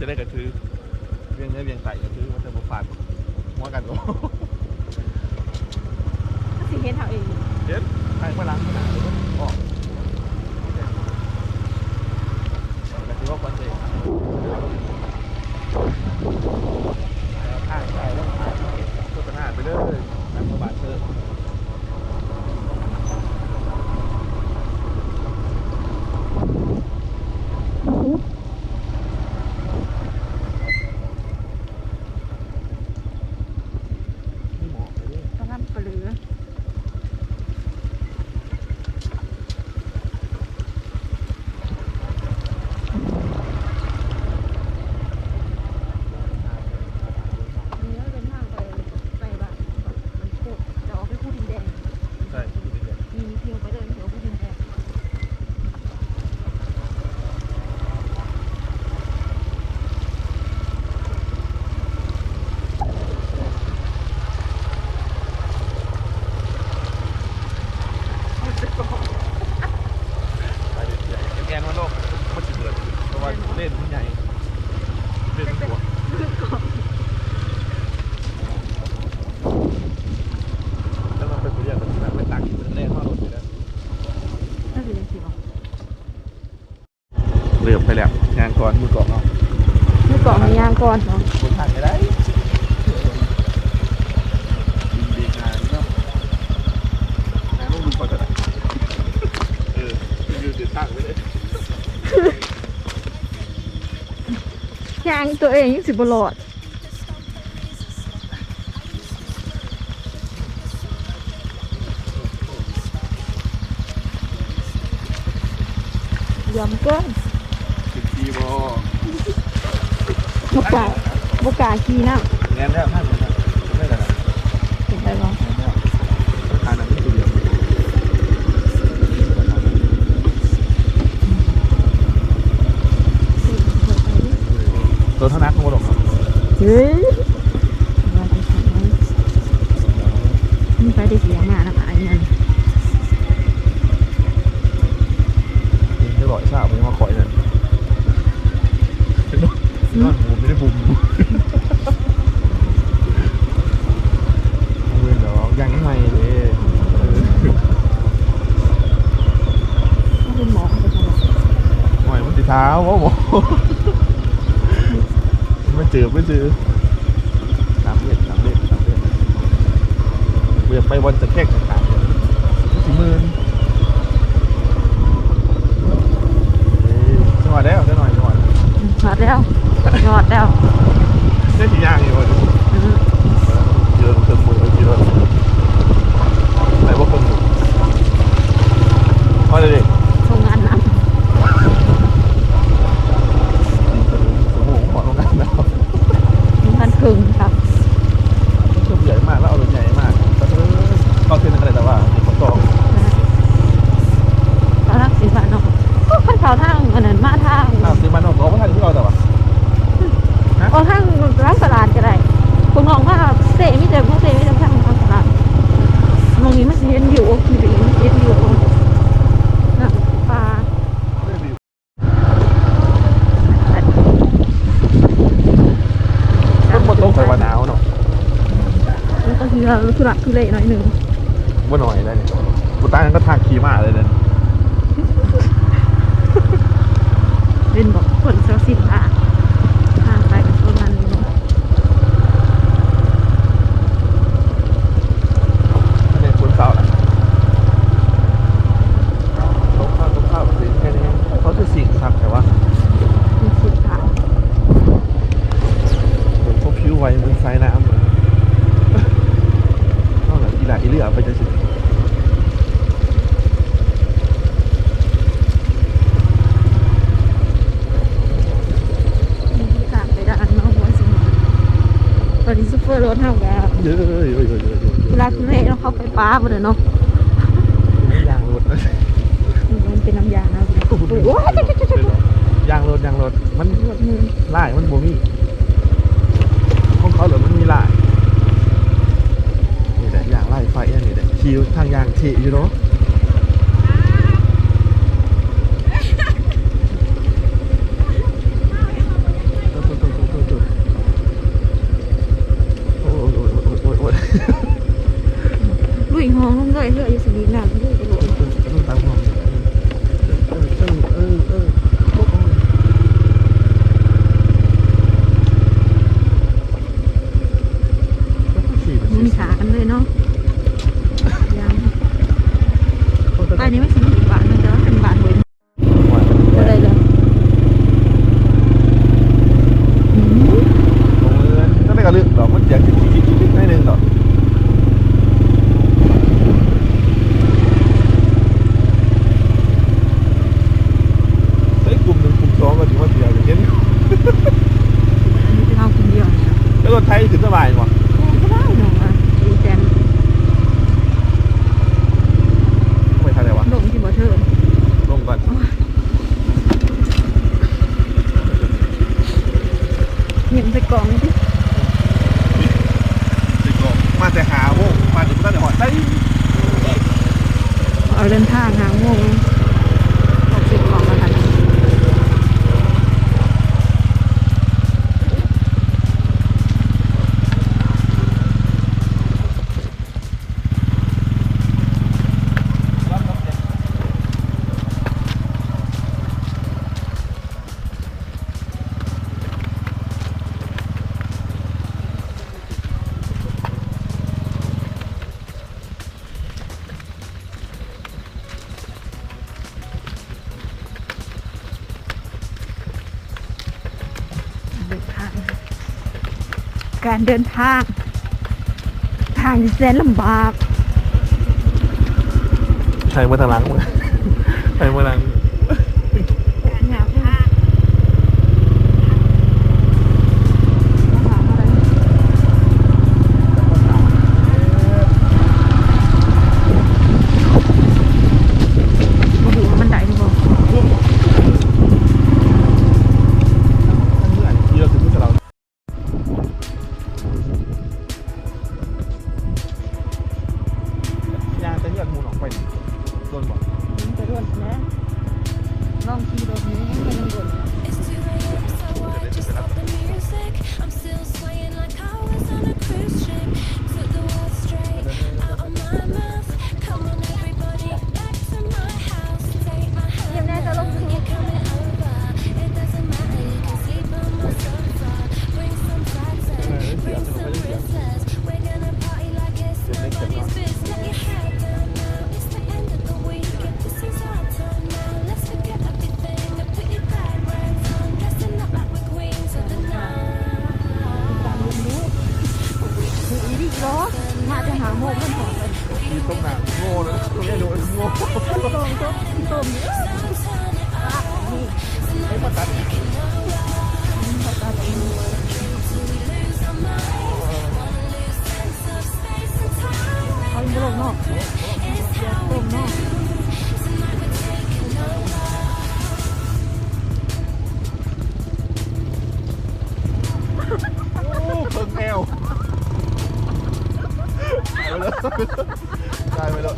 ຈະໄດ້ກະຖື ວຽງເໜືອວຽງໃຕ້ກະຖື ວ່າແຕ່ບໍ່ຟາດຫົວກັນກໍ ມັນຊິເຫັນເຮົາເອງຢູ່ ເຫັນ ໃຫ້ເມື່ອຫຼັງໜ້າເດີ ອອກ ກະຖືວ່າຄອນເທນ ຖ່າຍ ຖ່າຍ ໂຄສະນາໄປເລີຍ ນັກປະບາດເຊີ. ມີໝອກເລີຍເດ້ ກະລຳປະເຫຼືອ ນີ້ເດີນທາງໄປ ໄປບ້ານ ຈະອອກໄປພູດິນແດງ ໃຊ່ ພູດິນແດງ ນີ້ ນີ້ ທຽວໄປເລີຍ ທຽວພູດິນແດງ. ແອນວ່າໂລກມັນຊິເບີດ ເພາະວ່າເລນມັນໃຫຍ່ ເລນມັນກວ້າງ ແລ້ວມັນເປັນຜູ້ດຽວກັນ ໄປຕັກຢູ່ແລ້ວເຮົາລົດຢູ່ແລ້ວ ເລີ່ມໄປແລ້ວ ຍ່າງກ່ອນ ມືກອງເຮົາ ມືກອງໃຫ້ຍ່າງກ່ອນເນາະ ບໍ່ທັນກະໄດ້ ເບກໜ້າເນາະ ຍ່າງລົງດູກ່ອນກະໄດ້ ເອີ ຢູ່ເສັ້ນທາງໄປເລີຍ ຍ່າງຕົວເອງຍັງຊິບໍ່ລອດ. ຢອມເກີນ ເຊັກຊີບໍ່? ບໍ່ກ້າ ບໍ່ກ້າຂີ່ນຳ ແມ່ນແລ້ວ ທາງນັ້ນນະ ເປັນໄດ້ລະ ເປັນໄດ້ບໍ່? ແມ່ນແລ້ວ ທາງນັ້ນມີຜູ້ດຽວ. ໂຕຖະໜັດບໍ່ລົງເນາະ ເຮີ້ຍ ມີໃຜໄດ້ສຽງມານຳອ້າຍນັ້ນ ເຫັນແຕ່ຮ້ອຍຊາວ ບໍ່ມາຂ້ອຍນັ້ນ ນອນຫູບຢູ່ໃນພຸ່ມ. ເອີ ດອກ ຢາກໃໝ່ເດ້ ເອີ ເຮົາເປັນໝໍເຮົາເປັນຫຍັງ ໂອ້ຍ ມັນຊິທ້າວບໍ່ ບໍ່ ມັນເຈີບໄປຊື່ ຕາມເວດ ຕາມເວດ ຕາມເວດ ບໍ່ຢາກໄປບ່ອນຈະແຄກຈະຂາດ ມັນຊິມື່ນ. ເອີ ຮອດແລ້ວ ຈັກໜ້ອຍຮອດ ຮອດແລ້ວ ຮອດແລ້ວ ຍັງຊິຍ່າງຢູ່ບໍ່ນີ້? ອື ເຈີເຄື່ອງມື ເຈີ ໄປບໍ່ເຄື່ອງມື ຮອດແລ້ວເດ້ ໂຮງງານນ້ຳ ໂຮງງານນ້ຳ ໂຮງງານນ້ຳ ໂຮງງານເຄິ່ງຄັກ. ເພິ່ນໃຫຍ່ມາກ ລາວເອົາລົດໃຫຍ່ມາ ເອີ ເຂົ້າເສັ້ນນັ້ນກະໄດ້ ແຕ່ວ່າມີຄົນຕອກ ເຂົ້າທາງເຊບານອກ ຄັນເຂົ້າທາງອັນນັ້ນ ມາທາງ ທາງເຊບານອກ ກະອອກມາທາງນີ້ຄືເກົ່າ ແຕ່ວ່າ ອອກທາງຫຼັງຕະຫຼາດກະໄດ້ ພວກນ້ອງພາເຊ ມີແຕ່ພວກເຊ ມີແຕ່ທາງຫຼັງຕະຫຼາດ ໝ່ອງນີ້ມັນຊິເຫັນວິວ ເຫັນວິວ ນະ ປ່າ. ຝົນບໍ່ຕົກ ຂ້ອຍວ່າໜາວເນາະ ມັນກະຊິທຸລັກທຸເລໜ້ອຍໜຶ່ງ ບໍ່ໜ້ອຍໃດ໋ນີ້ ບໍ່ຕ່າງກັນກັບທາງຂີ່ມ້າເລີຍເດ້ ເຫັນບໍ່ ຄົນຊາວສີ່ລ້ານ ທາງໄປກະປະມານນີ້ເນາະ. ອັນນີ້ຝົນເຊົາລະ ຕົກເຊົາ ຕົກເຊົາ ເຫັນແຄ່ນີ້ ເຂົາຄືຊິງຄັກແທ້ວະ ຊິງຄັກ ເບິ່ງພວກຜິວໄຫວເໝືອນສາຍນ້ຳ ເຮົາລະອີຫຼ້າອີເຫຼືອໄປຈັ່ງຊີ້. ມີທາງໄປດ່ານເນາະ ບໍ່ຊິຮອດ ຕອນນີ້ໂຊເຟີລົດເຮົາກະ ເອີ ທຸລັກທຸເລເນາະ ເຂົ້າໄປປ່າພຸ້ນແຫຼະເນາະ ຢ້າງລົດ ມັນເປັນນ້ຳຢາງເນາະ ໂອ້ຍ ຢ້າງລົດ ຢ້າງລົດ ມັນ ລາຍມັນບໍ່ມີ ຂອງເຂົາລະມັນມີລາຍ ນີ້ແຫຼະ ຢ່າງລາຍໄຟອັນນີ້ແຫຼະ ຂີ່ທາງຢ່າງເທ່ຢູ່ເນາະ ເອີ ເພິ່ນ ໄປເຮືອຢູ່ສະບີນາ ເອີ ເອີ ເອີ ເອີ ເອີ ມີສາກັນເລີຍເນາະ ຢ່າງ ໄປນີ້ມັນຊິມີອີກບ້ານໜຶ່ງ ແຕ່ວ່າເປັນບ້ານເວີຍ ບໍ່ໄດ້ເລີຍ ອືມ ບໍ່ເໝືອນ ຈັ່ງໃດກໍລຶກດອກ ມັນຈະໜ້ອຍໜຶ່ງດອກ ໃສ່ກຸ່ມໜຶ່ງ ກຸ່ມສອງກໍຊິມາເທື່ອ ເຫັນ ອັນນີ້ເຮົາຄົນດຽວນີ້ນະ ແລ້ວລົດໄຖຂຶ້ນສະບາຍບໍ່? ໂອ້ ສະບາຍເນາະ ອີແຕນ ໄປທາງໃດວະ? ລົງທີ່ບໍ່ເທີ ລົງກ່ອນ ໂອ້ຍ ຍິງໃສ່ກ້ອງຕິ ໃສ່ກ້ອງ ມາແຕ່ຫ້າໂມງ ມາຈົນບໍ່ທັນໄດ້ຮອດໃສ ເອົາເດີນທາງຫ້າໂມງ ອອກເຊັກກ້ອງແລ້ວກັນ. ເດີນທາງ ການເດີນທາງ ທາງທີ່ແສນລຳບາກ ໃຜເມືອທາງຫຼັງ ໃຜເມືອຫຼັງ ການຍ່າງທາງ ບໍ່ຮູ້ວ່າມັນໄດ້ຫຼືບໍ່. ຍ່າງແຕ່ເຮືອນໝູ່ອອກໄປນີ້ດົນບໍ່? ອືມ ກະດົນນະ ລອງຂີ່ລົດນີ້ມັນກໍຍັງດົນ. It's two a.m. so I just stopped the music. I'm still swaying like I was on a cruise ship. Took the words straight out of my mouth. Come on everybody, back to my house. Take my hand now, you're coming over. It doesn't matter, you can sleep on my sofa. Bring some flags and bring some Rizlas. We're gonna party like it's nobody's business. Put your head down now, it's the end of the week. This is our time now, let's forget everything and put your bad rags on. Dressing up like we're queens of the night. ອີ່ຫຼີເນາະ ມາແຕ່ຫ້າໂມງ ມັນຮອດແລ້ວ. ມີຕົງໜ້າໂງ່ເລີຍ ຕົງນີ້ໂງ່ ຕົງຕົມ ຕົມ ນີ້ ໄປມາຕັດ ມາຕັດ ເອົາບໍ່ລົງເນາະ ຕົມເນາະ. ໂອ້ ເຄິ່ງແອວ ຕາຍໄປແລ້ວ.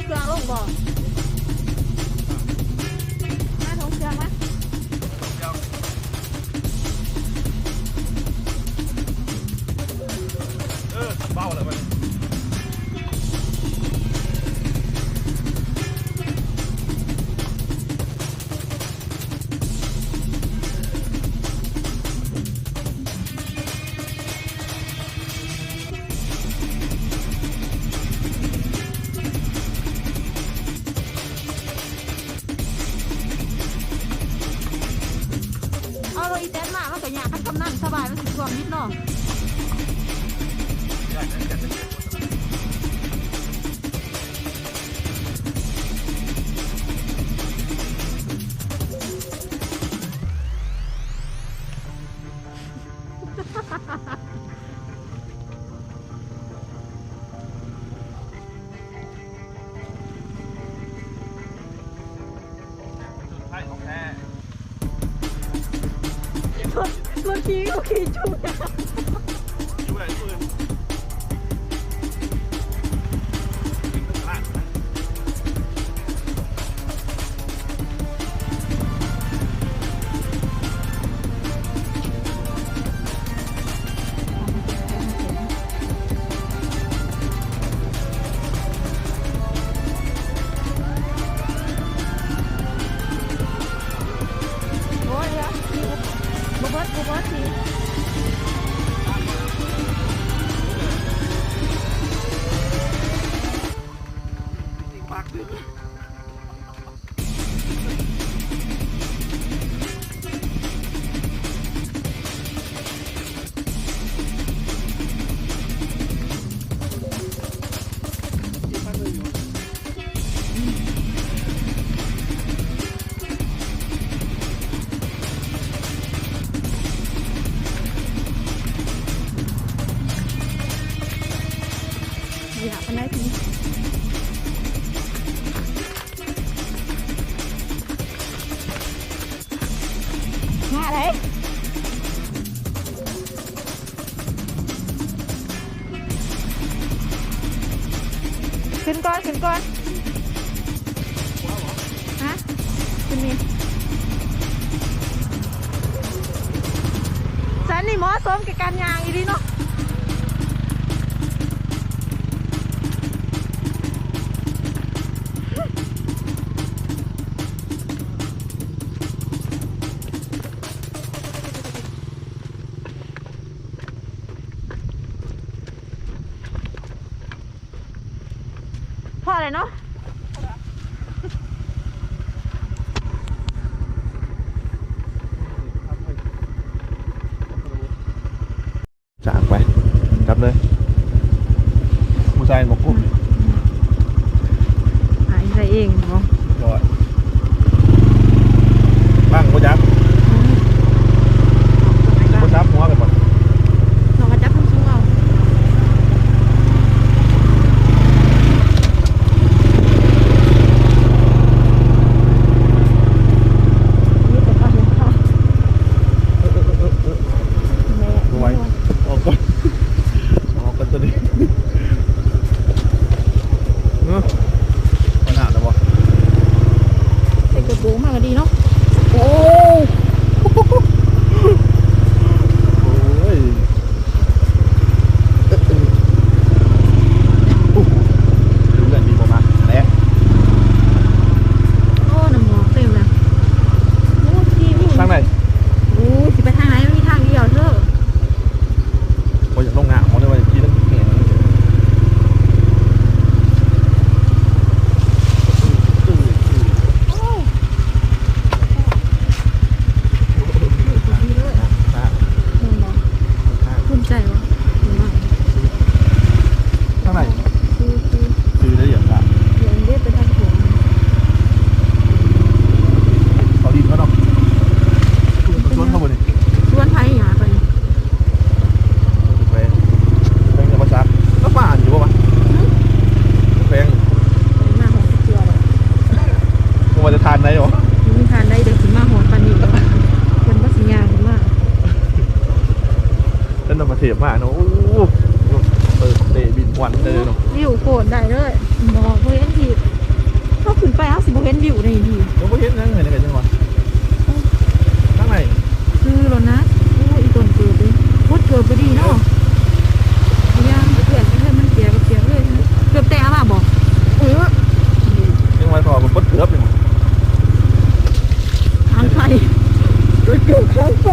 ເຄື່ອງລົງບໍ່? ມາຖົງເຄື່ອງມາ. ເອີ ເບົາແລ້ວບັດນີ້. ເອົາລົດອີແຕນມາ ມັນກໍຍາກ ຄັນກຳນັ້ນສະບາຍ ມັນຊິຖ້ວມນິດໜຶ່ງ. ສຸດທ້າຍຂອງແທ້ ລົດ ລົດຂີ່ກໍຂີ່ຈຸ້ງ. ໂອ້ຍ ເອີ ບໍ່ເບິດ ບໍ່ເບິດ ປາກດຶງ. ໄລຍະປານໃດພີ້? ມາເລີຍ ຂຶ້ນກ່ອນ ຂຶ້ນກ່ອນ ຮະ ຂຶ້ນນີ້ ຊັ້ນນີ້ເໝາະສົມແກ່ການຍ່າງອີ່ຫຼີເນາະ. ພໍແລ້ວເນາະ. ຈາກໄປ ກັບເລີຍ ຜູ້ຊາຍບໍ່ກຸ້ມ ອາຍໃສ່ເອງບໍ່ ຍອດ ບັງບໍ່ຈັກ ອືມ ບໍ່ຈັບຫົວໄປບໍ່ ນ້ອງກໍຈັບສູງໆເອົາ. ມີແຕ່ປາເຫັນເຂົາ ເອີ ເອີ ບໍ່ໄຫວ ອອກກ່ອນ ອອກກ່ອນຕົວນີ້ ເອີ ບໍ່ໜ້າແລ້ວບໍ່ ໃສ່ກະໂປງມາກໍດີເນາະ ໂອ້ ໂອ້ຍ. ເອີ ເອີ ເອີ ເອີ ເຮືອນມີບໍ່ມາແລ້ວ ໂອ້ ນ້ຳໝອກເຕັມແລ້ວ ໂອ້ ທີ່ນີ້ທາງໃດ ໂອ້ ຊິໄປທາງໃດ ມັນມີທາງດຽວເທີ ບໍ່ຢາກລົງນ້ຳ ບໍ່ໄດ້ວ່າຢາກຂີ່ນຳແມ່ ໂອ້ຍ. ແມ່ນບໍ່? ພູມໃຈບໍ່? ທາງໃດ? ຄື ຄື ຄືໄດ້ຫຍັງລະ? ເຫັນເດ້ໄປທາງຂົວ ເຂົາດິນເຂົາເນາະ ເຂົາສວນເຂົາບໍ່ນີ້? ສວນໃຜຫຍັງປານນີ້? ແຂວງ ແຂວງຈຳປາສັກ ລາວມາຢູ່ບໍ່ວະ? ຫື? ແຂວງ ມາຮອດເທື່ອແລ້ວ ບໍ່ວ່າຈະທ່ານໃດບໍ່? ບໍ່ມີທ່ານໃດເດີ ຊິມາຮອດປານນີ້ ເພິ່ນບໍ່ຊິຍ່າງຂຶ້ນມາ ເພິ່ນນຳປະເທດມາເນາະ ໂອ້ ເປີດເຕະບິນ ວັນເລີຍເນາະ ວິວໂຄດໄດ້ເລີຍ. ບໍ່ ບໍ່ເຫັນທີ່ ເຮົາຂຶ້ນໄປເຮົາຊິບໍ່ເຫັນວິວໃດນີ້ ກໍບໍ່ເຫັນຫຍັງ ເຫັນກໍຈັ່ງວ່າ ທາງໃນຄືໂລດນະ. ໂອ້ຍ ອີ່ຕົ້ນເກີບເດ້ ກົດເກີບກໍດີເນາະ. ເອີ ຢ່າງເພື່ອນເອີ ມັນເປຍກະເປຍກເລີຍ ເກີບແຕະມາບໍ່? ເອີ ຍັງວ່າຕໍ່ມັນກົດເກີບຢູ່ ທາງໄປ ເກີບທາງໄປ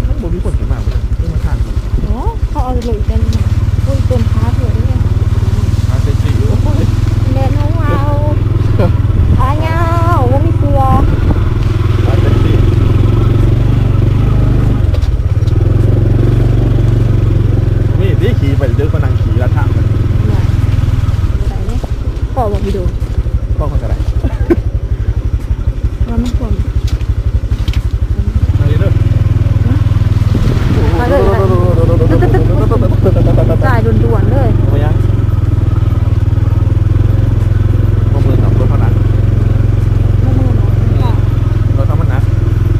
ມັນບໍ່ມີຄົນຂຶ້ນມາບໍ່ໄດ້ ຄືມາທາງ ໂອ້ ເຂົາເອົາລົງອີກແລ້ວນີ້ນະ. ໂອ້ຍ ຕົ້ນຂາເທື່ອເດ້ ຂາເຊັກຊີ ໂອ້ຍ ແດດໜາວ ຂາຍາວ ບໍ່ມີເສື້ອ ຂາເຊັກຊີ. ນີ້ຕິ ຂີ່ໄປເດີ ກໍນັ່ງຂີ່ລະທາງໄປ ບໍ່ໄດ້ເດ້. ພໍບໍ່ວິດີໂອ ພໍກໍໄດ້ ວ່າມັນຄວນ ໄປເດີ ໄປເລີຍ ໄປເລີຍ ຈ່າຍດ່ວນໆເລີຍ. ບໍ່ຍັງ ບໍ່ເມີນດອກ ລົດເຮົາໜັກ ບໍ່ເມີນດອກ ລົດເຮົາມັນໜັກ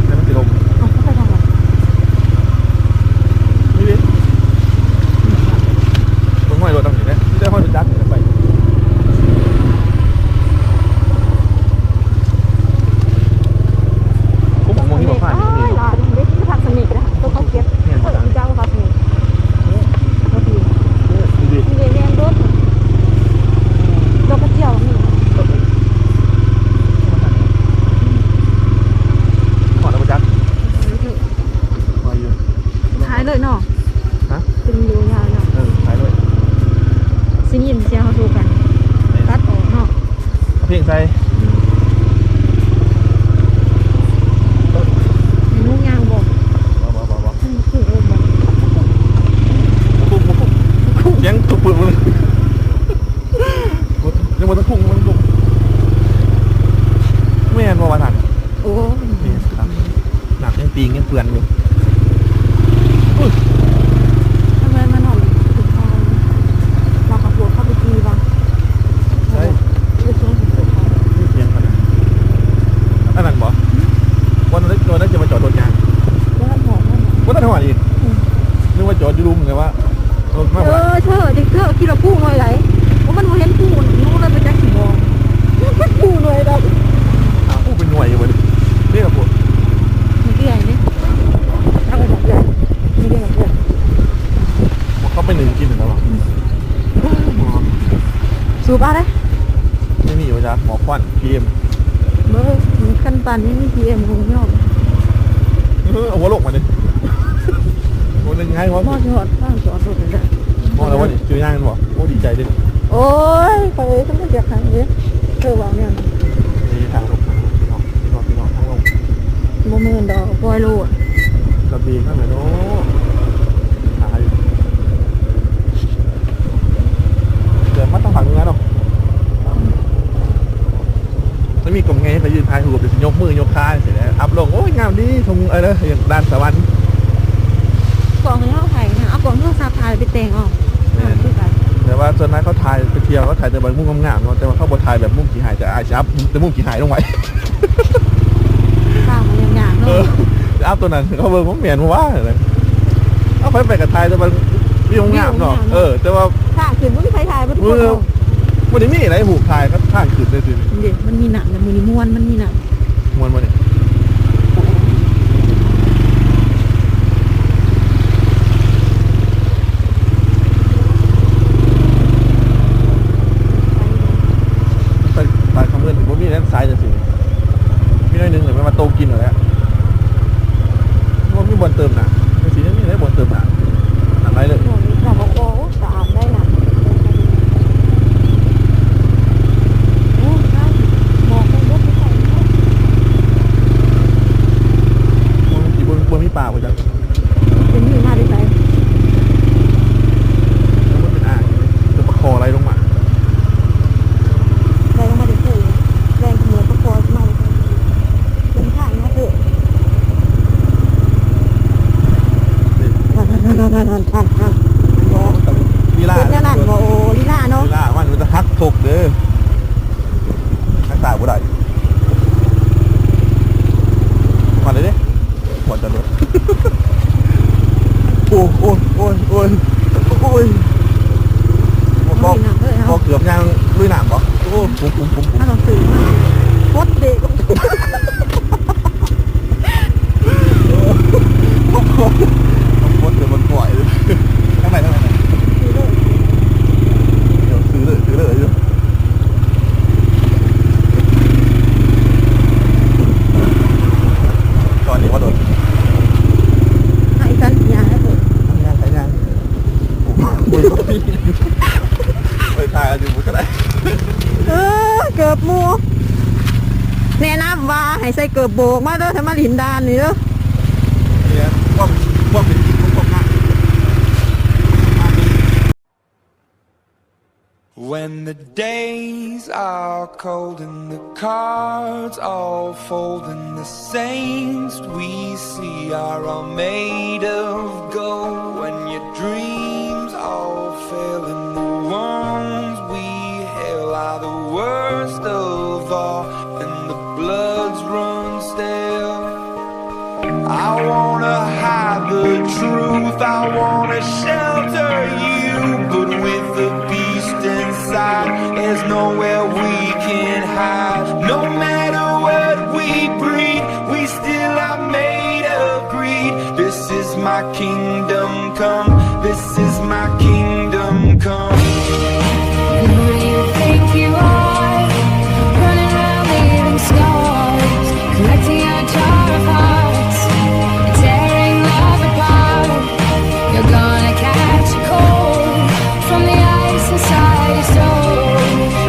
ແຕ່ມັນຊິລົງ ເອົາ ເຂົ້າໄປທາງໃດ? ນີ້ເດ້ ເບິ່ງຫ້ອຍລົດເຮົານີ້ແຫຼະ ມີແຕ່ຫ້ອຍລົດຈັກນີ້ແຫຼະໄປ. ໂອ້ ບັກມ່ວງນີ້ບັກພານນີ້ກໍມີເນາະ ຫຼາຍເດ້ ຜັກສະເໝັດນະ ຕົວເຂົາເກັບ ແມ່ນບໍ່ ເຂົາເຈົ້າຜັກສະເໝັດ ເອີ ບໍ່ດີ ເອີ ດີໆ ນີ້ເດ້ ແມ່ນເບິດ ດອກກະເຈີຍກໍມີ ຮອດແລ້ວບໍ່ຈັກ ຮອດຢູ່ ຂາຍເລີຍເນາະ ຮະ ເປັນຢູ່ຍາວເນາະ ເອີ ຂາຍເລີຍ ຊິໄດ້ຍິນສຽງເຮົາໂທກັນ ແມ່ນ ຕັດອອກເນາະ. ເອົາເພງໃສ່ ອືມ ໃຫ້ໜູຍ່າງບໍ່? ບໍ່ ບໍ່ ບໍ່ ບໍ່ ມັນຄືເອີ້ນບໍ່? ບໍ່ຄຸ້ມ ບໍ່ຄຸ້ມ ສຽງປຸບປຶບ ຍັງບໍ່ທັນຄຸ້ມ ຍັງບໍ່ທັນຄຸ້ມ ແມ່ນບໍ່ວ່າຊັ້ນ? ໂອ້ ນີ້ຄັບ ນ້ຳຍັງຕີງຍັງເປື້ອນຢູ່. ອຸ້ຍ ທຳໄມມານອນເຖິງເຮົາ ເຮົາກັບພວກເຂົາໄປຂີ່ບໍ່? ໃຊ່ ໄປຊວນເຂົາ ມີສຽງຂະໜາດ ອັນນັ້ນບໍ່? ບໍ່ ບໍ່ໄດ້ ບໍ່ໄດ້ຈະມາຈອດລົດຫຍັງ ບໍ່ທັນຮອດ ບໍ່ທັນຮອດອີກ ອືມ ນຶກວ່າຈອດຢູ່ລຸ່ມ ແຕ່ວ່າ ເອີ ມາບໍ່ໄດ້ ເອີ ເທີ ເທີ ຄິດວ່າປູໜ່ວຍໃດ ໂອ້ ມັນບໍ່ເຫັນປູ ໜູເລີຍບໍ່ຈັກຊິບອກ ປູໜ່ວຍໃດ ຫາປູເປັນໜ່ວຍຢູ່ບໍ່ນີ້ ເດ້ລະໂພດ ເປັນໃຫຍ່ເດ້ ເອົາໄປດອກໃຫຍ່ ນີ້ເດ້ດອກໃຫຍ່ ບໍ່ເຂົ້າໄປໜຶ້ງກິນແລ້ວ ອືມ ສູບເອົາເດ້ ນີ້ມີບໍ່ຈັກ ໝໍຄວັນ ພີເອັມ ເບິ່ງ ຄັນປານນີ້ມີພີເອັມຄົງຍອມ ເອີ ເອົາຫົວລົງມານີ້ ໂອ້ ຍັງໄງວະ ມາຈອດ ມາຈອດລົດນີ້ແຫຼະ ມາແລ້ວວະນີ້ ຈື່ຍ່າງແມ່ນບໍ່? ໂອ້ ດີໃຈເດ້ ໂອ້ຍ ຂ້ອຍເອີຍ ຄັນບໍ່ຢາກໃຫ້ເດ້ ເອີ ເວົ້າແນວນີ້ ນີ້ທາງລົງ ພີ່ນ້ອງ ພີ່ນ້ອງ ພີ່ນ້ອງ ທາງລົງ ບໍ່ເມີນດອກ ປ່ອຍໂລດ ກະບີກຫັ້ນແຫຼະເນາະ ຫາຢູ່ ເດີນມາທາງພາກເໜືອເນາະ ມັນມີກ້ອງໃຫຍ່ ໄປຢືນຖ່າຍຮູບ ຊິຍົກມືຍົກຂາຈັ່ງຊີ້ແຫຼະ ອັບລົງ ໂອ້ຍ ງາມດີ ທົ່ງ ເອີ ດ່ານສະຫວັນ ກ້ອງທີ່ເຮົາຖ່າຍນະ ເອົາກ້ອງໂທລະສັບຖ່າຍໄປແຕ່ງເອົາ ແມ່ນ ງາມຄືກັນ ແຕ່ວ່າສ່ວນຫຼາຍເຂົາຖ່າຍໄປທ່ຽວ ເຂົາຖ່າຍແຕ່ບາງມຸມງາມໆເນາະ ແຕ່ວ່າເຂົາບໍ່ຖ່າຍແບບມຸມຂີ້ຮ້າຍ ຈະອາດຊິອັບແຕ່ມຸມຂີ້ຮ້າຍລົງໄວ້ ສ້າງມັນຍາກໆເນາະ ເອີ ຈະອັບໂຕນັ້ນ ເຂົາເບິ່ງ ມັນແມ່ນບໍ່ວະ ເອົາ ໃຜໄປກໍຖ່າຍແຕ່ບາງວິວງາມເນາະ ວິວງາມເນາະ ເອີ ແຕ່ວ່າ ທາງຂຶ້ນບໍ່ມີໃຜຖ່າຍ ບໍ່ໄດ້ມີໃດຮູບຖ່າຍກັບທາງຂຶ້ນເລີຍ ເດ້ ມັນມີນ້ຳ ມື້ນີ້ມ່ວນ ມັນມີນ້ຳ ມ່ວນບໍ່ນີ້? ໄປ ໄປຄຳເງິນ ບໍ່ມີແລ້ວ ສາຍຈັ່ງຊີ້ ມີໜ້ອຍໜຶ່ງ ແລ້ວມັນມາໂຕະກິນເອົາແຫຼະ ບໍ່ມີບ່ອນເຕີມນ້ຳ ຈັ່ງຊີ້ ມີແລ້ວບ່ອນເຕີມນ້ຳ ນ້ຳໄຫຼເລີຍ ໂອ້ຍ ສະອາດໄດ້ນະ ໂອ້ຍ ໝອກມັນເບິດໄປໃສ ບໍ່ມີ ບໍ່ມີປາບໍ່ຈັກ ເປັນນີ້ມາແຕ່ໃສ ມັນເປັນອ່າງ ເປັນປາຄໍໄຫຼລົງມາ ໄຫຼລົງມາແຕ່ໃສ ແລງເໝືອນປາຄໍມາແຕ່ໃສ ເປັນທາງມາເທີ ນີ້ ນັ້ນໆໆໆ ບໍ່ ລີລາ ເຮັດແນວນັ້ນບໍ່ ໂອ້ ລີລາເນາະ ລີລາ ມັນ ມັນຈະຫັກທົກເດີ ຮັກສາບໍ່ໄດ້ ມາເລີຍເດ້ ບໍ່ຈອດລົດ ໂອ້ ໂອ້ຍ ໂອ້ຍ ໂອ້ຍ ໂອ້ຍ ໂອ້ຍ ປຸ້ມໆໆໆ ເຮົາຕ້ອງຊື້ມາປົດເບຣກ ປົດເບຣກມັນກ່ອຍເລີຍ ທາງໃດ ທາງໃດ ຊື້ເລີຍ ຊື້ເລີຍ ຊື້ເລີຍ ຈອດນີ້ບໍ່ໂດນ ໃຫ້ກັນ ຢ່າໃຫ້ໂດນ ຍ່າງໄປຍ່າງ ໂອ້ຍ ໄປຖ່າຍຢູ່ບໍ່ໄດ້ ເອີ ເກີບໝູ່ ແນະນຳວ່າໃຫ້ໃສ່ເກີບໂບກມາເດີ ຖ້າມາຫຼິ້ນດ່ານນີ້ເດີ ນີ້ແຫຼະ ຄວາມ ຄວາມເປັນຈິງຂອງພວກງານ When the days are cold and the cards all fold and the saints we see are all made of gold, when your dreams all fail and the wounds we hail are the worst of all and the bloods run stale, I wanna hide the truth, I wanna shelter you, but with the beast inside, there's nowhere we can hide. No matter what we breed, we still are made of greed. This is my kingdom come, this is my kingdom come. Who do you think you are? Running around leaving scars, collecting your jar of hearts, tearing love apart. You're gonna catch a cold from the ice inside your soul.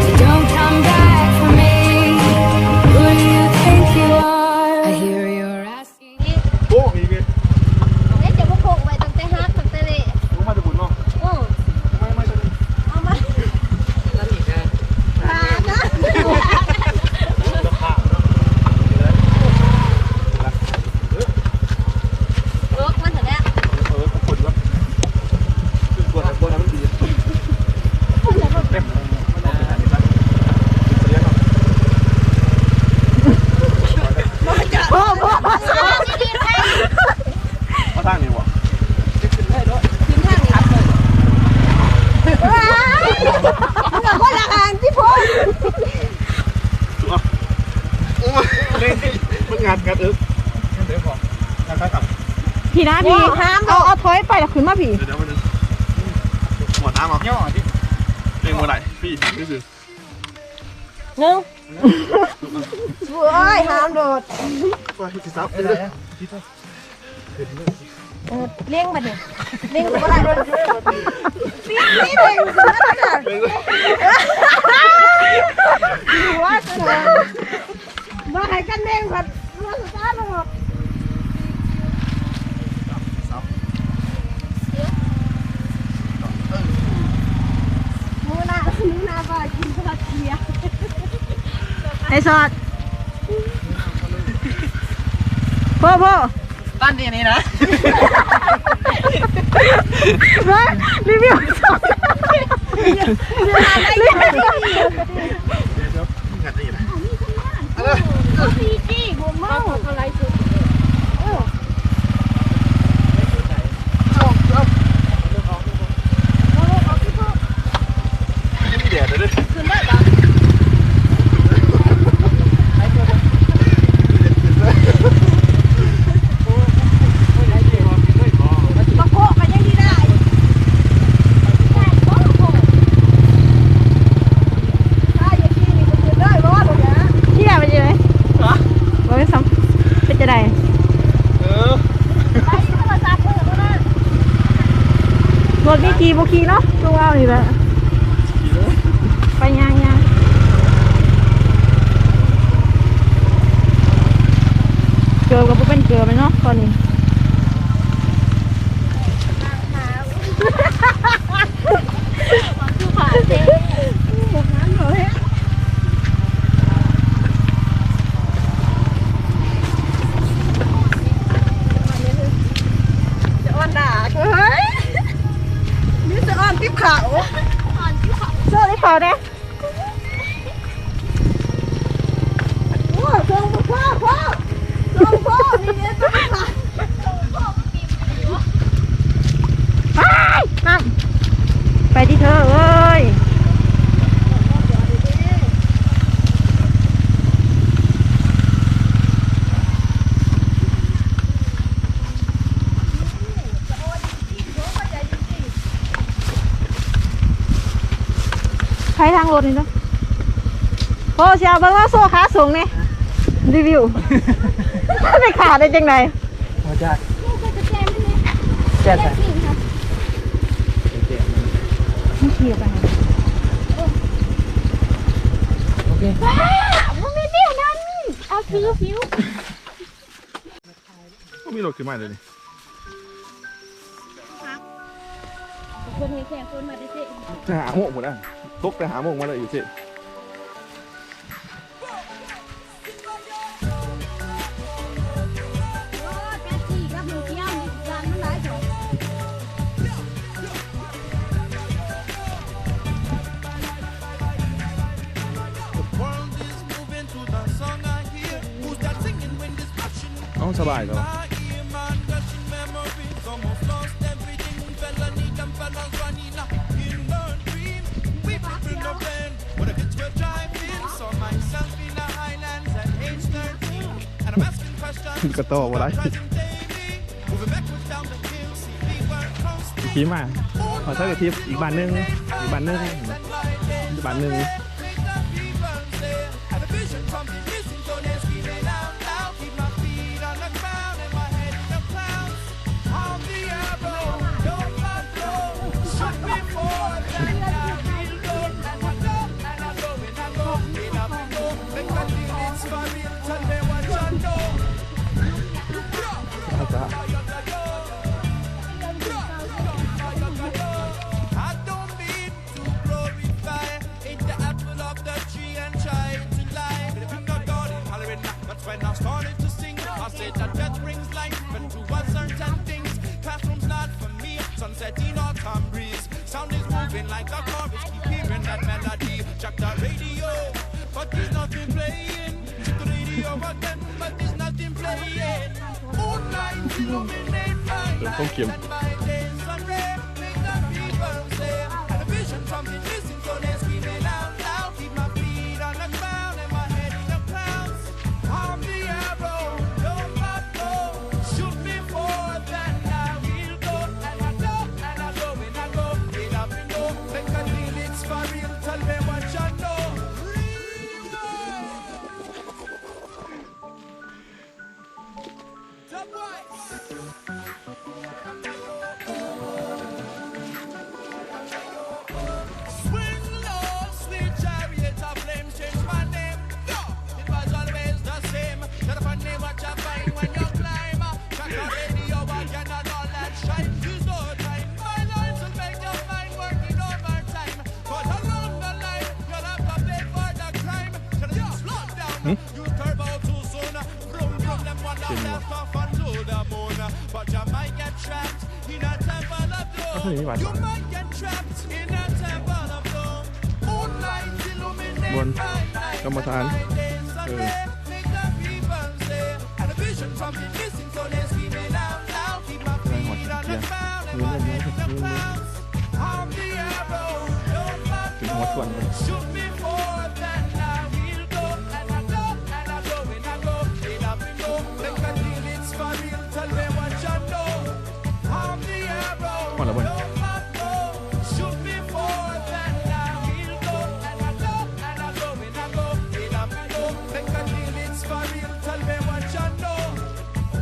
So don't come back for me. Who do you think you are? I hear you're asking. ໂອ້ ອີກເດ້ ເດ້ ຈະບໍ່ໂຄກໄວ້ຕັ້ງແຕ່ຮັກ ຕັ້ງແຕ່ເລະ ລົງມາແຕ່ບຸນເນາະ ເອີ ເອົາມາ ເອົາມາ ແລ້ວນີ້ກະ ເອີ ເອີ ມັນຫັ້ນແຫຼະ ເອີ ຄົນຢູ່ວ່າ ຄືກວດ ກວດໃຫ້ມັນດີ ມາທາງນີ້ບໍ່ ຂຶ້ນທາງນີ້ ວ້າຍ ມັນກະຄົນລະທາງຕິໂພດ ມັນງັດ ງັດເອິກ ງັດໄປຂ້າງ ພີ້ນະ ພີ້ ເອົາ ເອົາຖອຍໄປແລ້ວຂຶ້ນມາພີ້ ດຽວ ດຽວ ມັນ ຫົວນ້ຳເອົາ ຫຍໍ້ຕິ ເປັນບໍ່ໄດ້ ພີ້ ຊື່ໆ ໜຶ່ງ ໂອ້ຍ ຫ້າມໂດດ ໂອ້ຍ ຊິສັບ ເອີ ເລັງບັດນີ້ ເລັງບໍ່ໄດ້ ປີ ປີ ເລັງ ຫົວ ບໍ່ໃຫ້ກັນເດ້ງພັດ ມື້ໜ້າ ມື້ໜ້າວ່າກິນສະລັດເກຍ ໃຫ້ສອດ ໂພ ໂພ ຕອນນີ້ນີ້ນະ ເບິ່ງ ຣີວິວ ເອີ ລົດມີຂີ່ບໍ່ຂີ່ເນາະ ຄືວ່ານີ້ແຫຼະ ໄປຍ່າງໆ ເກີບກະບໍ່ເປັນເກີບເລີຍເນາະ ຕອນນີ້. ສະອອນດາ ເຮີ້ຍ ມີສະອອນຕິບເຂົ້າ ສະອອນຕິບເຂົ້າ ເຊີຕິບເຂົ້າແດ່. ໂອ້ ສົ່ງພໍ່ ພໍ່ ສົ່ງພໍ່ ນີ້ເດ້ ສົ່ງພໍ່ ອ້າຍ ນັ້ນ ໄປຕິເທີເອີຍ. ໄປທາງລົດນີ້ເນາະ. ໂອ້ ຊິເອົາເບິ່ງລາວໂຊຂາສູງນີ້ ຣີວິວ ໄດ້ຂາໄດ້ຈັ່ງໃດ? ບໍ່ຈັກ ແກ້ໃສ່ ມັນຂີ່ໄປ ໂອເຄ ວ້າ ບໍ່ແມ່ນແນວນັ້ນ ເອົາຖືຟິວ. ບໍ່ມີລົດຂຶ້ນມາເລີຍນີ້ ເພິ່ນເຮັດແຂ່ງຄົນມາແຕ່ເຊ ແຕ່ຫ້າໂມງພຸ້ນນະ ຕົກແຕ່ຫ້າໂມງມາເລີຍຢູ່ເຊ. ເອົ້າ ສະບາຍເນາະ ກະຕໍ່ບໍ່ໄດ້. ຂີ່ມາ ເຮົາໃຊ້ກະທິບອີກບ້ານໜຶ່ງ ອີກບ້ານໜຶ່ງ ບ້ານໜຶ່ງ. ເປັນຂອງເຂັ້ມ.ບໍ່ນກຳມະຖານ ເອີ ໄປຮອດເຈັດເຈັດ ເງິນເງິນເງິນເງິນ ເປັນຫົວຊວນເລີຍ. ຮອດແລ້ວບໍ່?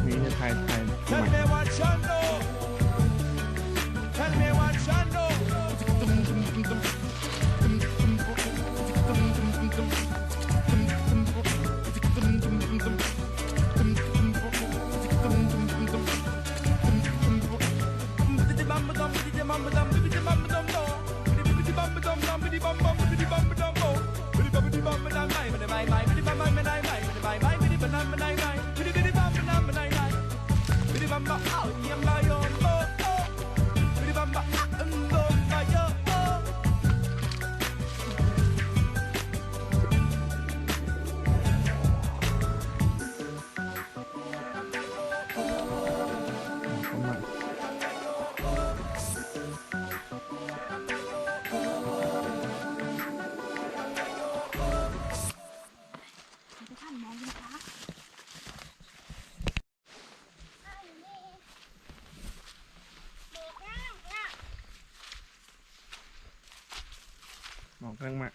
ນີ້ຖ່າຍ ຖ່າຍ ເ ໝອກກຳລັງມາ.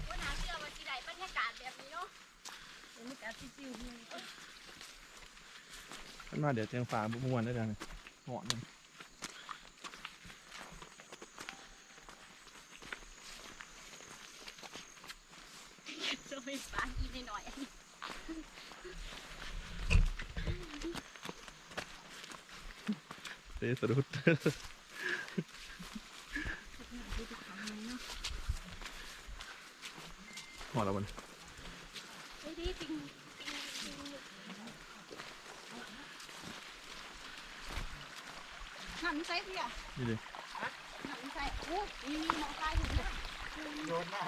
ບໍ່ໜ້າເຊື່ອວ່າຊິໄດ້ບັນຍາກາດແບບນີ້ເນາະ. ບັນຍາກາດຊິວໆ ຄັນມາແດດແຈງຟ້າບໍ່ມ່ວນເດ້ ຮ້ອນ. ໂອ້ຍ ປາອີ່ນ້ອຍໆ ເຕະສະດຸດ. ຮອດແລ້ວມັນ ນ້ຳໃສເດ ນີ້ເດ ນ້ຳໃສ. ໂອ້ ມີ ມີໝໍ້ໄຟຢູ່ນະ ໂດດນ້ຳ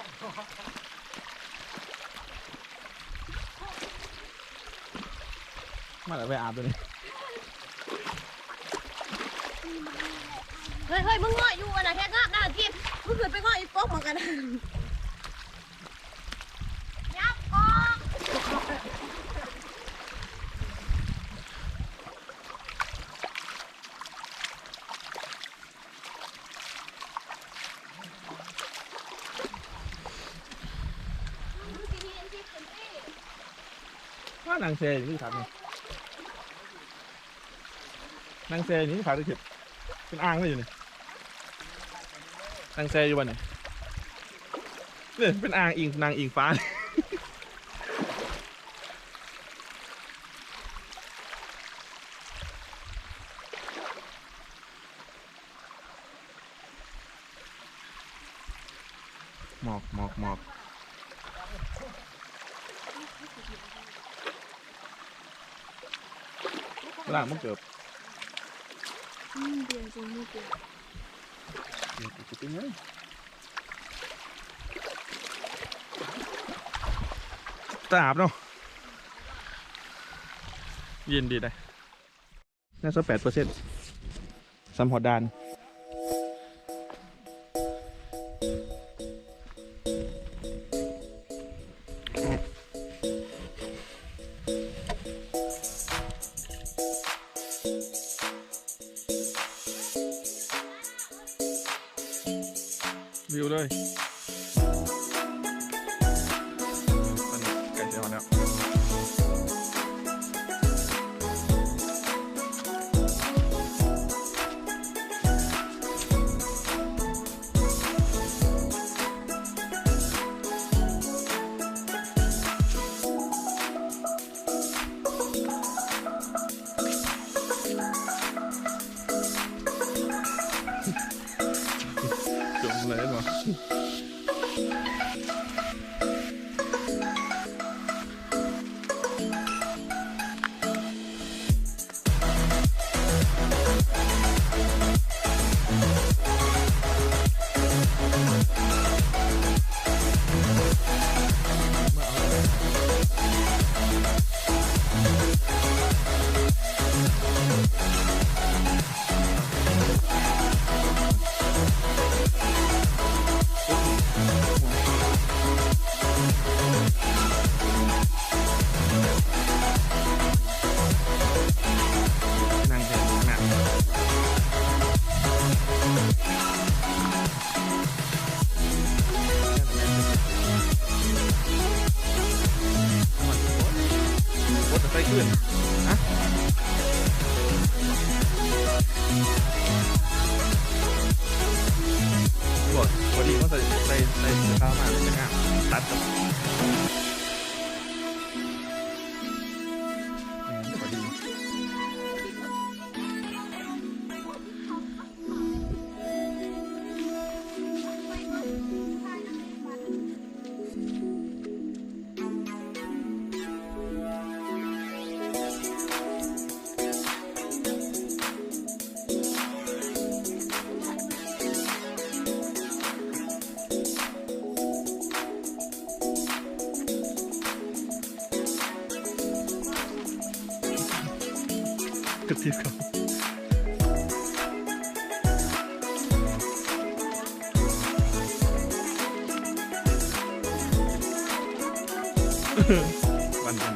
ມາແລ້ວ ໄປອາບຕົວນີ້. ເຮີ້ຍ ເຮີ້ຍ ມຶງເງາະຢູ່ຫັ້ນນະ ແທ້ງາມນະ ທີມ ມຶງຂຶ້ນໄປເງາະຢູ່ປົກໝອກຫັ້ນນະ. ວ່ານັ່ງແຊ່ຢູ່ນີ້ຄັກນີ້ ນັ່ງແຊ່ຢູ່ນີ້ຄັກເດ້ ເປັນອ່າງເລີຍຢູ່ນີ້ ນັ່ງແຊ່ຢູ່ບ່ອນນີ້ ນີ້ເປັນອ່າງອີງ ນັ່ງອີງຟ້າ. ໝອກ ໝອກ ໝອກ ລ້າງມັນເກີບ ອືມ ປ່ຽນຊົງມືປ່ຽນ ເປັນຫຍັງ ຕາບເນາະ ເຢັນດີເດ້. ຍັງຊາວແປດເປີເຊັນ ສ່ຳຮອດດ່ານ ວິວເລີຍ ຕອນນີ້ໃກ້ຊິຮອດແລ້ວ ຈົມເລີຍບໍ່? ພໍດີເຮົາໃສ່ ໃສ່ ໃສ່ເສື້ອຂາວມາ ມັນຈະງາມ ຕັດກັບ ແມ່ນ ພໍດີ. ກະຕິບເຂົ້າ. ວັນຈັນ.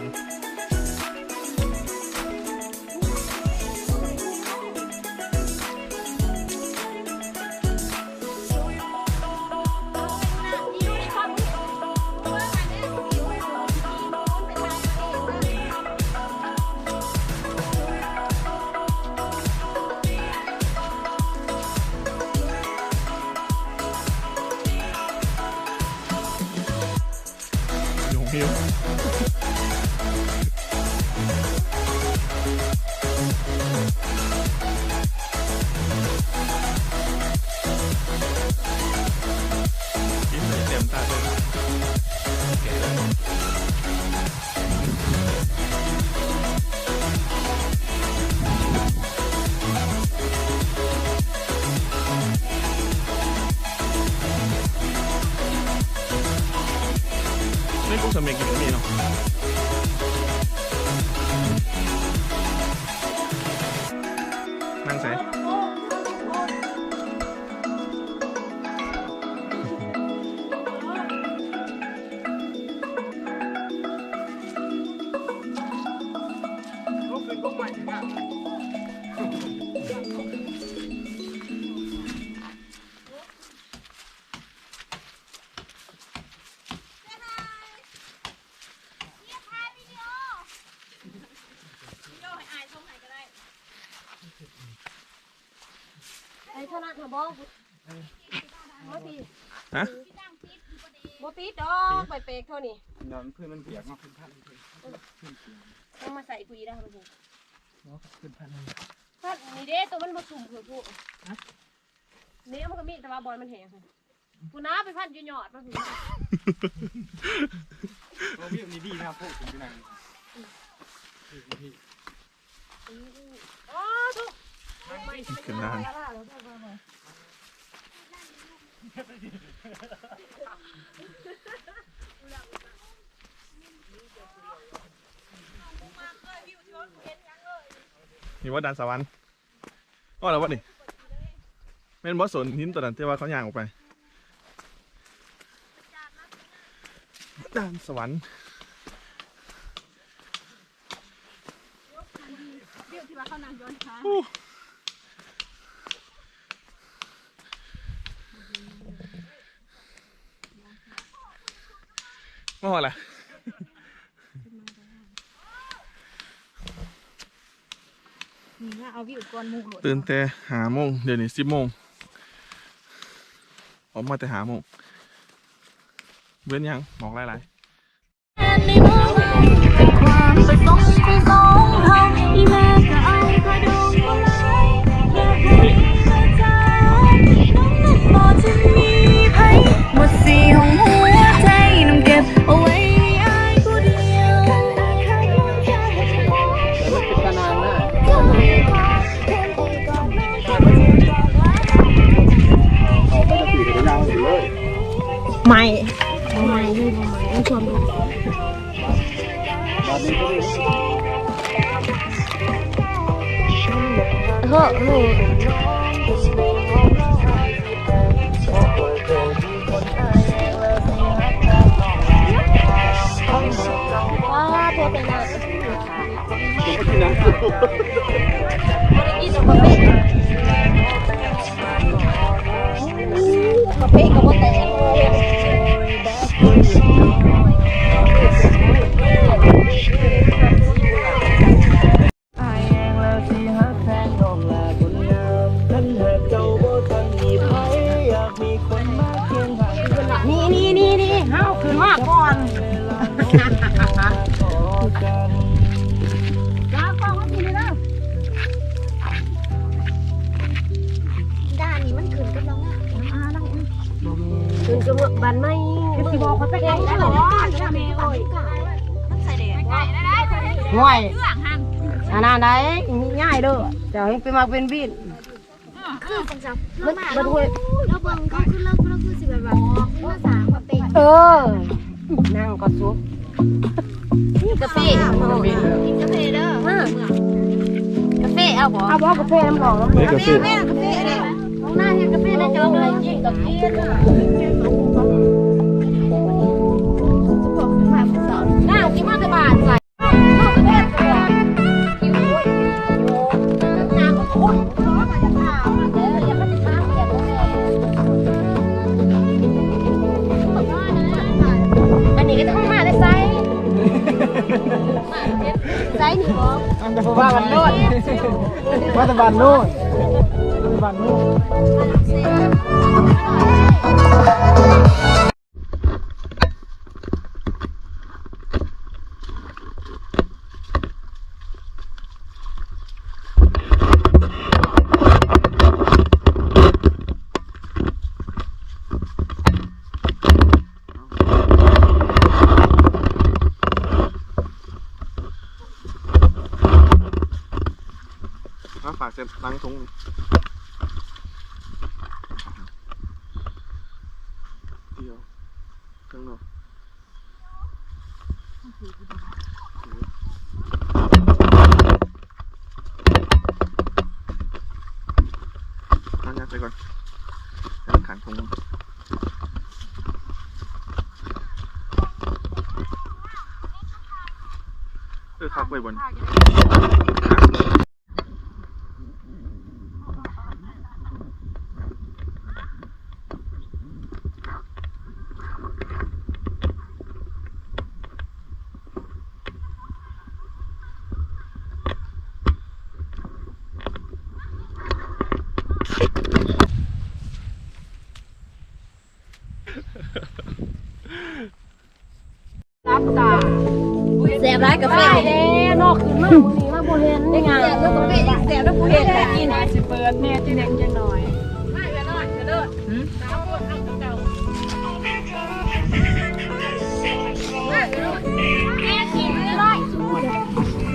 ໃນພວກສະເມັຍກິນກໍມີເນາະ. ນັ່ງໃສ? ໄອ້ເທົ່ານັ້ນນະບໍ່? ມາພີ້. ຮະ? ບໍ່ຕິດດອກ ໃບເປກເທົ່ານີ້. ດອກ ພື້ນມັນປຽກເນາະ. ເອົາມາໃສ່ກຸຍໄດ້ບໍ່? ພັດນີ້ເດ້ ໂຕມັນບໍ່ຊຸ່ມພຸ້ນ. ຮະ? ນີ້ມັນກໍມີ ແຕ່ວ່າບ່ອນມັນແຫ້ງພຸ້ນນະ ໄປພັດຢູ່ຍອດມັນພຸ້ນ. ໂອ້ ວິວນີ້ດີນະ ໂພດຂຶ້ນໄປນັ່ງ. ໂອ້ ທຸກ ຂຶ້ນນານ. ນີ້ວ່າດານສະຫວັນ. ຮອດແລ້ວບໍ່ນີ້? ແມ່ນບໍ່ ໂຊນຫີນຕົວນັ້ນທີ່ວ່າເຂົາຍ່າງອອກໄປ? ດານສະຫວັນ. ມາຮອດລະ. ນີ້ລະເອົາວິວກ່ອນໝູ່ໂລດ. ຕື່ນແຕ່ຫ້າໂມງ ດຽວນີ້ສິບໂມງ. ອອກມາແຕ່ຫ້າໂມງ. ເວັ້ນຫຍັງ? ໝອກຫຼາຍໆ. ໄໝ້ ບໍ່ໄໝ້ເລີຍ ບໍ່ໄໝ້ ເອົາຊວມດູ. ເຮີ້ ເຮີ້. ວ້າ ໂທດແຕ່ນະ ບໍ່ໄດ້ກິນດອກກາເຟ ກາເຟກໍບໍ່ແຕກ. ນີ້ໆໆໆ ເຮົາຂຶ້ນມາກ່ອນ. ຈ້າ ກ້ອງມາພີ້ເດີ. ດ້ານນີ້ມັນຂຶ້ນກັບລາວງາມ ອ່າ ນາງ ຂຶ້ນກັບບ້ານໃໝ່. ຊິບອກຂ້ອຍໄປໄກແລ້ວ ແມ່ເອີຍ. ຫ້ວຍ ອັນນັ້ນໃດ ຍ້າຍເດີ ເຈົ້າໃຫ້ໄປມັກເປັນວິນ. ຄືຈັ່ງຊັ້ນ ມັນ ມັນຫ້ວຍ ລາວເບິ່ງເຂົາຄື ລາວ ລາວຄືຊິແບບວ່າ ມາສ້າງມາເປັນ ເອີ ນາງກໍສຸກ. ກາເຟ ກິນກາເຟເດີ ຮະ ກາເຟເອົາບໍ່? ເອົາບໍ່? ກາເຟນຳນ້ອງ ກາເຟ ກາເຟ ແມ່ ກາເຟເດີ ນ້ອງນາເຮັດກາເຟໃນຈອກເລີຍ. ກິນກັບເຟ ນາ ຈະມາບ້ານໂນ້ນ ມາແຕ່ບ້ານໂນ້ນ ມາແຕ່ບ້ານໂນ້ນ. ມາຝາກໃສ່ຫຼັງຖົງນີ້ ດຽວ ເທິງເນາະ. ເອົາຍັດໃສ່ກ່ອນ ຍັດຂ້າງຖົງ ເອີ ຄັກເວີຍບ່ອນ. ຫຼັບຕາ ແຊບຫຼາຍກາເຟ ຕາຍແລ້ວເນາະ ຂຶ້ນມາມື້ນີ້ມາບໍ່ເຫັນ ແຊບແລ້ວກາເຟ ແຊບແລ້ວຜູ້ເຮັດ ກິນ ຊິເປີດແນ່ຈັກເລັກຈັກນ້ອຍ ມາເອື້ອຍນ້ອຍ ເລີດ ມາເອື້ອຍນ້ອຍ ມາເອື້ອຍນ້ອຍ ໂອ້ຍ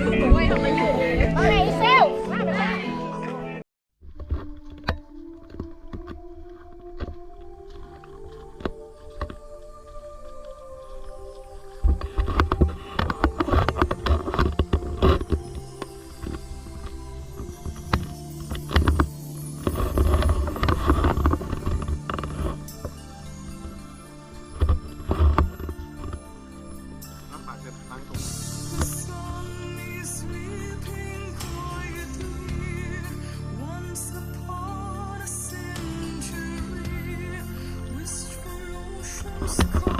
ເອົາໄປຢູ່ ເອົາໄປເຊວ ມາເອື້ອຍນ້ອຍ. Once upon a century, whispered oceans cold.